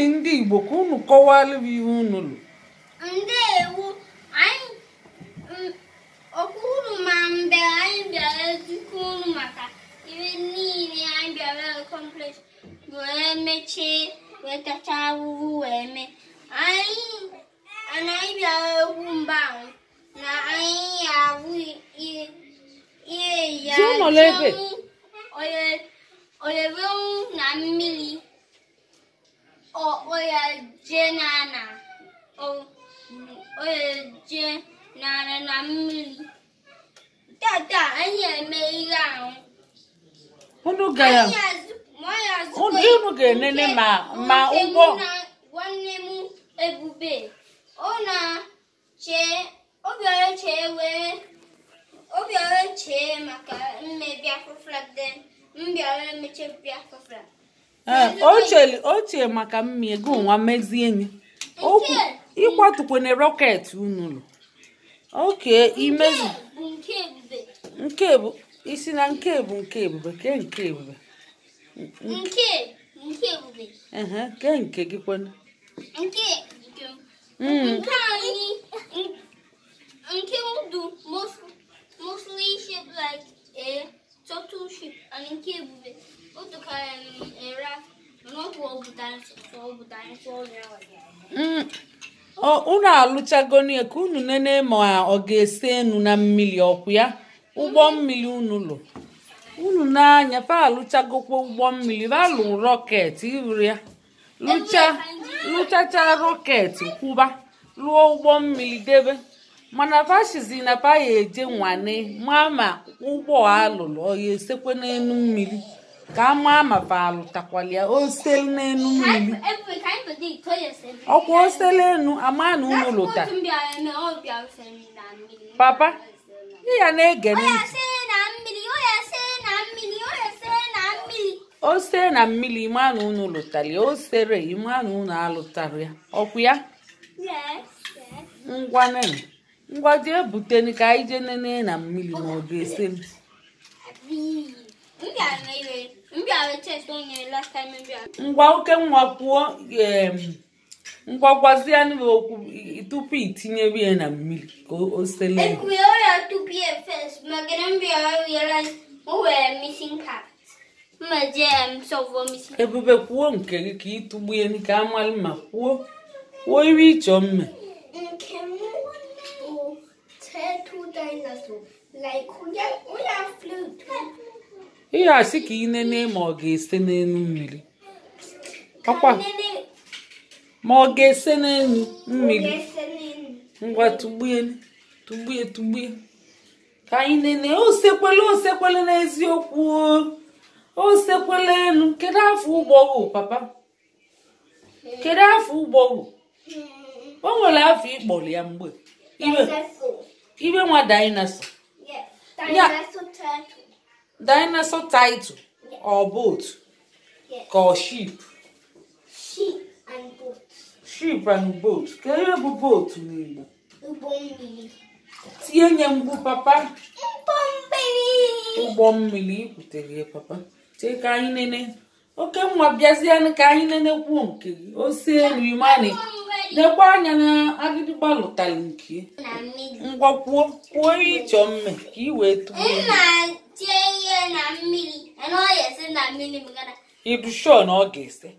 Gwanụ ndị Igbo ka unu kọwalụ m ihe unu lụ. Ndewo, anyị okwuru ma mgbe anyị bịara ezukọ unu maka ihe niile anyị bịara accomplish wee mechie wee tachaa ahụhụ wee mee. Anyị anyị bịara egwu mgbe ahụ na anyị ahụ ihe ya Si ụnọ n'ebe. Oyebenwu na mmiri oya jee n'ana oya jee n'ana na mmiri. Tata anyị eme ihe ahụ. Unu gara Anyị azụ unu ga-enene ma ụgbọ nwanne m Ebube ọ na-che ọ bịara chee wee ọ bịara chee maka mme Biafra flag, then m bịara emeche Biafra flag. Ee, o chee maka mmiri ego nwa mezie enyi. Okwu ịkwatukwana rocket unu lụ. Oke imezi bụ nke Ebube. Nke bụ isi na nke bụ nke Ebube ke nke Ebube. Nke Ebube. Ehe, ke nke gị kwana. Nke nke m. Nke anyị nke m do mostly shaped like a turtle ship, and nke Ebube o dụkara m a rat, mana ọ bụ ọ bụ dinosaur, ọ bụ dinosaur ya. Unu alụchagoni ya ka unu nene ma ọ ga-ese enu na mmiri ọkwụ ya ụgbọ mmiri unu lụ. Unu n'anya fa alụchagokwa ụgbọ mmiri fa lụ rocket iburu ya lụchacha rocket kwụba lụọ ụgbọ mmiri debe mana fashizi na fa ya eje nwane ma ma ụgbọ alụlụ ọ ya esekwe n'enu mmiri ka a maa ma fa alụtakwala ya o selu n'enu mmiri Ebube ka anyị predict ọ ya ese. Ọkwa o selu enu ama na unu lụta. Otu m bịara eme ọ bịara ese na mmiri. Papa, ị ya na-ege Ọ ya ntị. ese na mmiri, ọ ya ese na mmiri, ọ ya ese na mmiri. O see na mmiri ịma na unu lụtara ya, o sere ịma na unu alụtara ya ọkwụ ya. Yes, yes. Ngwa nene ngwa jee buteni ka anyị jee nene na mmiri ma ọ ga-ese m. M bịara eme ihe m bịara test onye last time m bịara. Ngwa oke nwa kwuo, ngwa gwazianụ m okwu tupu itinyewe ya na mmiri ka o sele enu. Ebube ọ ya tupu ya first maka na m bịara realize o nwere missing part. M jee m solve missing. Ebube kwuo nke gị ka ị tụgbue ka amalụ ma kwuo kwuo ihe ịchọ mme. Nke m bụ turtle dinosaur like oya flute. Ihe asị ka ị nene ma ọ ga-ese n'elu mmiri ọkwa ma ọ ga-ese n'elu mmiri. Ngwa tụgbue tụgbue tụgbue ka anyị nene. O sekwele o sekwele n'eziokwu o sekwele elu. Kedu afọ ụgbọ gị papa? Kedu afọ ụgbọ gị? O nwere afọ ịkpọrọ ya mgbe ibe nwa dinosaur. Dinosaur turtle. Dinosaur title or boat? Ka ọ ship? Ship and boat. Ship and boat. Ka ihe bụ boat n'Igbo? Ụgbọ mmiri. Tinye nye mgbu papa. Ụgbọ mmiri. Ụgbọ mmiri ikwutere ya papa. Chee ka anyị nene. Oke nwa bịazianụ ka anyị nene kwuo nke gị. O sie elu imani. Nekwa anya na agịdịgba lụtara nke. Na mmiri. Ngwa kwuo kwuo ihe ịchọ mme ka ị wee tụgbuo. Nna tie ihe na mmiri. And ọ ya ese na mmiri maka na. Ịdụ sure na ọ ga-ese?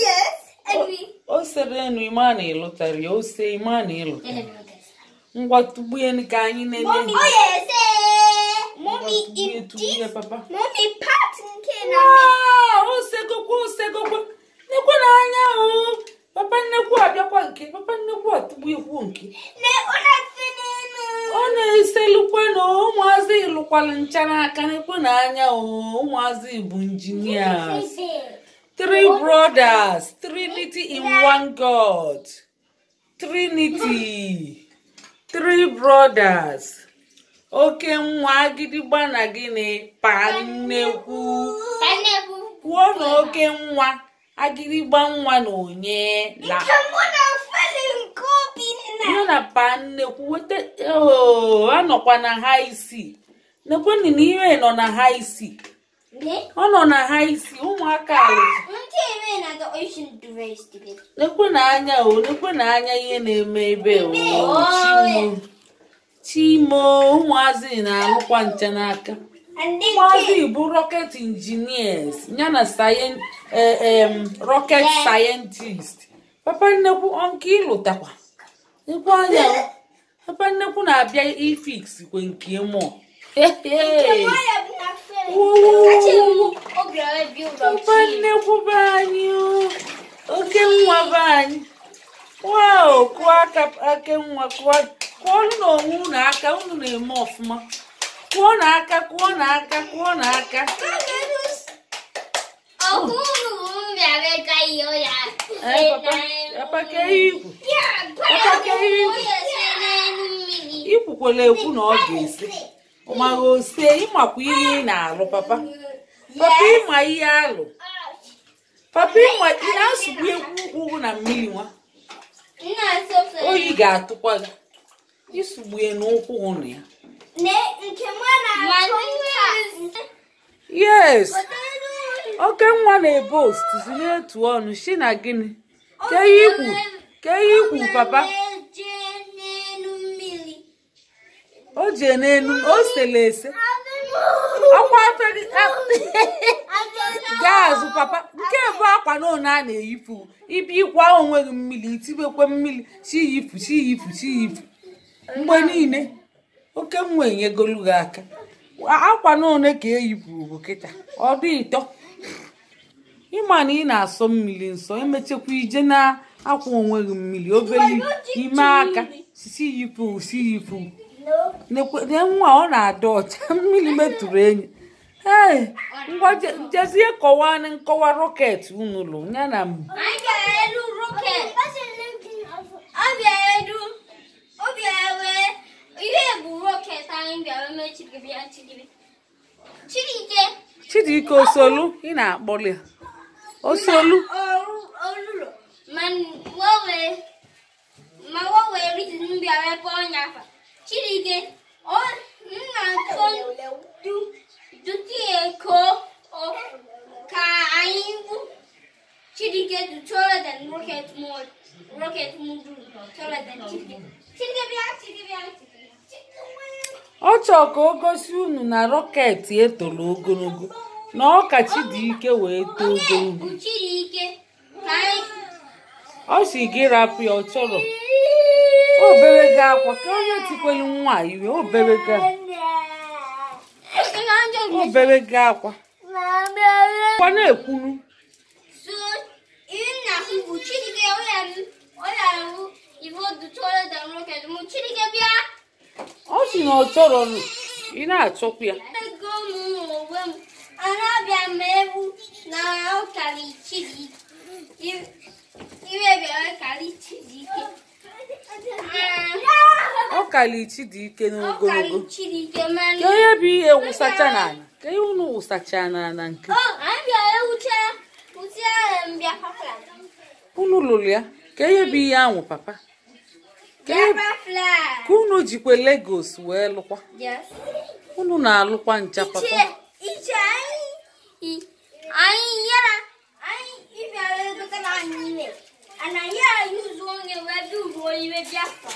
Yes. Every. O sere enu ima na ịlụtara ya o see ima na ịlụtara. Ngwa tụgbue ka anyị nene. Mommy, ọ ya ese. Mommy, Tụgbue tụgbue papa. Mommy, part nke na mmiri. Waa, o segokwa o segokwa. Nekwa n'anya o. Papa nnekwu abịakwa nke papa nnekwu atụgbuekwu nke. Ne ọ na-ese n'elu. Ọ na-eselukwa na ụmụazị lụkwalụ ncha n'aka nekwe n'anya o. Ụmụazị bụ engineers. Three brothers, Trinity in one God. Trinity. Three brothers. Oke nwa agịdịgba na gịnị pa nnekwu. Kwuo na oke nwa agịdịgba nwa na onye la. Nke mụ na feli nke Obinna. Ya na pa nnekwu weta anọkwa na ha isi. Nekwenụ na ihe nọ na ha isi. Ọ nọ na high sea ụmụaka alụcha. Lekwe na anya o, lekwe na anya ihe na-eme ebe o. Chimo. Chimo, ụmụazị na-alụkwa ncha n'aka. Ụmụazị bụ rocket engineers, ya na rocket scientist. Papa nnekwu nke ịlụtakwa. Lekwe anya o. Papa nnekwu na-abịa ifix kwe nke mụọ. Papa nnekwu be anyị o. Oke nwa be anyị. Wow, kụọ aka ake nwa kụọ kụọnụ n'onwe unu aka unu na-eme ọfụma. Kụọ n'aka kụọ n'aka kụọ n'aka. Papa ka ihe ikwu. Papa ka ihe ikwu. Ikwukwala ekwu na ọ ga-ese. Ọ maghị ose ịmakwa ihe ị na-alụ papa. Papa ịma ihe alụ. Papa ịma ị na-asụkwu ekwu ụkwụ na mmiri nwa. Oyi ga-atụkwa gị. Isugbu ya n'ụkwụ ụnụ ya. Yes. Oke nwa na-ebost si n'etu ọnụ si na gịnị? Ke ihe ikwu papa? O jee n'elu o sele ese. Akwa afere gaazụ papa nke bụ akwa n'one a na-eyifu ibi ịkwa onwe gị mmiri itibekwe mmiri chi yifu chi yifu chi yifu mgbe niile oke nwa enyegolu gị aka akwa n'one ka eyipụ bụ kịta ọ dị ịtọ ịma na ị na-asọ mmiri nsọ emechekwa ije na akwa onwe gị mmiri obere ime aka si yifu si yifu nwa ọ na-adọ ọcha mmiri metụrụ enyi. Ee, ngwa jezie kọwaa nkọwa rọket unu lụ ya na m. Chidike osolu ị na-akpọli ya osolu Chidike ọ na-atọ ka anyị bụ Chidike do taller than rocket more rocket move taller than Chidike. Chidike bịa Chidike bịa. Ọ chọọ ka o gosi unu na rọket etoro ogologo na ọ ka Chidike wee too ogologo. Chidike ka anyị ọ si gị rapụ ya ọ chọrọ. O bere gị akwa ka onye tikwelu nwa iwe o bere gị o bere gị akwa. Kwa na-ekwunu. So ihe na-ahụ bụ Chidike ọ ya-ahụ ife du taller than rocket mụ Chidike bịa. Ọ sị na ọ chọrọ ị na-achọkwa ya. Ego m onwe m anabịa m ewu na ọkara Chidike iwe bịara karị Chidike. Ọ kali Chidike n'ogologo. Ka ihe bụ ihe wụsacha n'ala. Ka ihe unu wụsacha n'ala nke. Unu lụrụ ya. Ka ihe bụ ihe anwụ papa. Ka unu jikwa Lagos wee lụkwa. Unu na-alụkwa ncha papa. Anyị yara yuzu onye wee bi uru iwe Biafra.